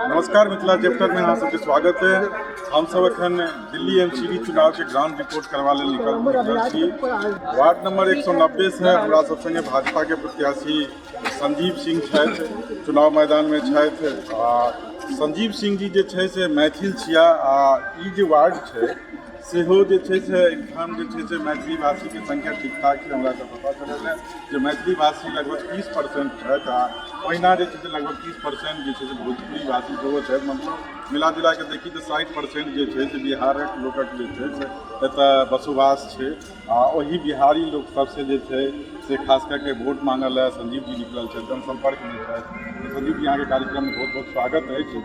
नमस्कार, मिथिला चैप्टर में अहाँ सबके स्वागत है। हम सब अखन दिल्ली एमसीडी चुनाव के ग्राउंड रिपोर्ट करवा लेल निकल निकल छी। वार्ड नंबर 190 से हमरा सब संगे भाजपा के प्रत्याशी संजीव सिंह छथि, चुनाव मैदान में छथि। आ संजीव सिंह जी जे छै से मैथिल छिया आ ई जे वार्ड छै सेहो जे छै से एहिठाम जे छै से मैथिली भाषीके संख्या ठीक ठाक छै। हमरा तऽ पता चलल है जे मैथिली भाषी लगभग 30% छथि आ ओहिना जे छै से लगभग 30% जे छै से भोजपुरी भाषी सेहो छथि। मतलब मिला जुला कऽ देखी तऽ 60% जे छै से बिहारक लोकक जे छै से एतऽ बसोबास छै। आ ओहि बिहारी लोक सबसँ जे छै से खास कऽ के वोट मांगऽ लए संजीव जी निकलल छथि, जनसम्पर्कमे छथि। संजीव जी, अहाँके कार्यक्रममे बहुत बहुत स्वागत अछि।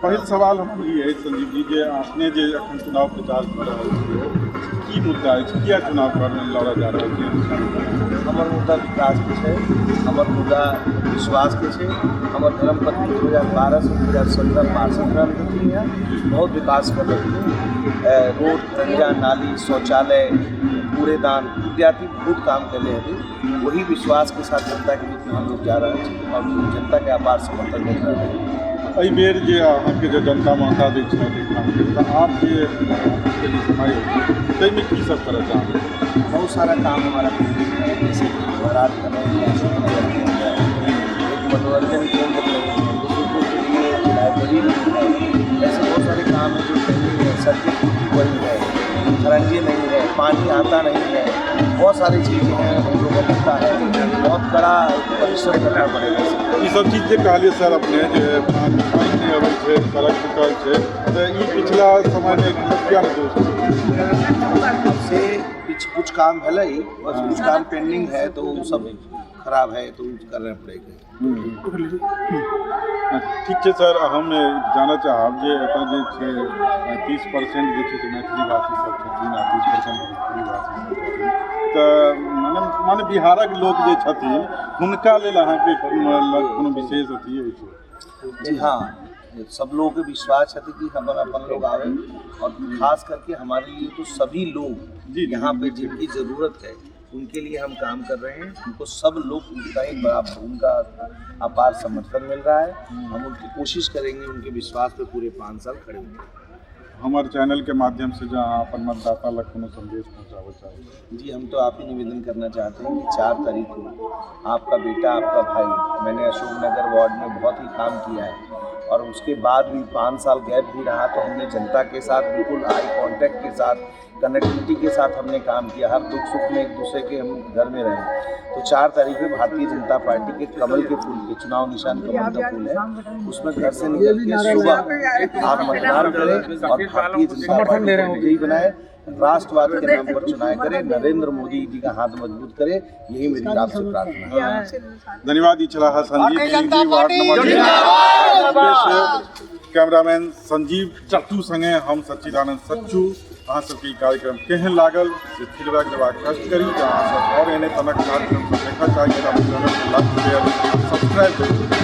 पहिल सवाल हमर ई अछि संजीव जी जे अपने जे अखन चुनाव प्रचार कऽ रहल छियै, की मुद्दा अछि, किया चुनाव कर लड़ऽ जा रहल छियै? हमर मुद्दा विकासके छै, हमर मुद्दा विश्वासके छै। हमर धर्मपत्नी 2012 से 2017 पार्षद रहल छथिन, यहाँ बहुत विकास कर रहलखिन। रोड, खरंजा, नाली, शौचालय, कूड़ेदान इत्यादि बहुत काम कैले हथिन। वही विश्वास के साथ जनता के बीच में हम लोग जा रहल छी और जनता के अपार समर्थन मिल रहल है। एहि बेर जे अहाँके जे जनता मौका दै छथि एहिठामके, तऽ आब जे अहाँके जे समय होतै ताहिमे की सब करऽ चाहबै? बहुत सारा काम हमारा पेंडिंग है, जैसे कि बारात करना है, एक मनोरंजन केंद्र नहीं है, बुजुर्गों के लिए लाइब्रेरी नहीं है। ऐसे बहुत सारे काम है जो पेंडिंग है। सड़कें टूटी पड़ी है, खरंजे नहीं है, पानी आता नहीं है, बहुत सारी चीज़ें हैं। हम लोगों को लगता है बहुत कड़ा परिश्रम करना पड़ेगा। ई सब चीज जे कहलियै सर अपने जे पानि नहि अबै छै, सड़क टूटल छै, तऽ ई पिछला समयमे किया नहि दोष छै? से कुछ कुछ काम भेलै, बस कुछ काम पेंडिंग है, तो वो सब खराब है तो वो करना पड़ेगा। ठीक छै सर, हम जानऽ चाहब जे एतऽ जे छै 30% जे छै से मैथिली भाषी सब छथिन आ 30% भोजपुरी भाषी सब छथिन, तऽ मने माने बिहारक लोक जे छथिन हुनका लेल अहाँके कोनो विशेष अथी अछि? जी हाँ, सब लोगों के विश्वास है कि हमारा अपन लोग आवे और खास करके हमारे लिए तो सभी लोग यहाँ पे जिनकी ज़रूरत है उनके लिए हम काम कर रहे हैं। उनको सब लोग उनका ही बड़ा उनका अपार समर्थन मिल रहा है। हम उनकी कोशिश करेंगे उनके विश्वास पे पूरे 5 साल खड़े होंगे। हमर चैनल के माध्यम से जँ अहाँ अपन मतदाता लग कोनो संदेश पहुँचाबऽ चाहै? जी, हम तो आप ही निवेदन करना चाहते हैं कि 4 तारीख को आपका बेटा, आपका भाई, मैंने अशोकनगर वार्ड में बहुत ही काम किया है और उसके बाद भी 5 साल गैप भी रहा तो हमने जनता के साथ बिल्कुल आई कांटेक्ट के साथ, कनेक्टिविटी के साथ हमने काम किया। हर दुख सुख में एक दूसरे के हम घर में रहे। तो 4 तारीख में भारतीय जनता पार्टी के कमल के फूल के चुनाव निशान कमल का फूल है, उसमें घर से निकल के सुबह आप मतदान करें और भारतीय जनता पार्टी को विजयी बनाए, राष्ट्रवाद के नाम पर चुनाव करें, नरेंद्र मोदी जी का हाथ मजबूत करें। यही मेरी आपसे प्रार्थना है। धन्यवाद। ई छलाह संजीव सिंह जी, वार्ड नंबर से। कैमरामैन संजीव चट्टू संगे हम सच्चिदानंद सच्चू। अहाँ सबके ई कार्यक्रम केहन लागल से फीडबैक देबाक कष्ट करी। जे अहाँ सब आओर एहने तरहक कार्यक्रम सब देखऽ चाही तऽ हमर चैनलके लाइक, शेयर, सब्सक्राइब करू।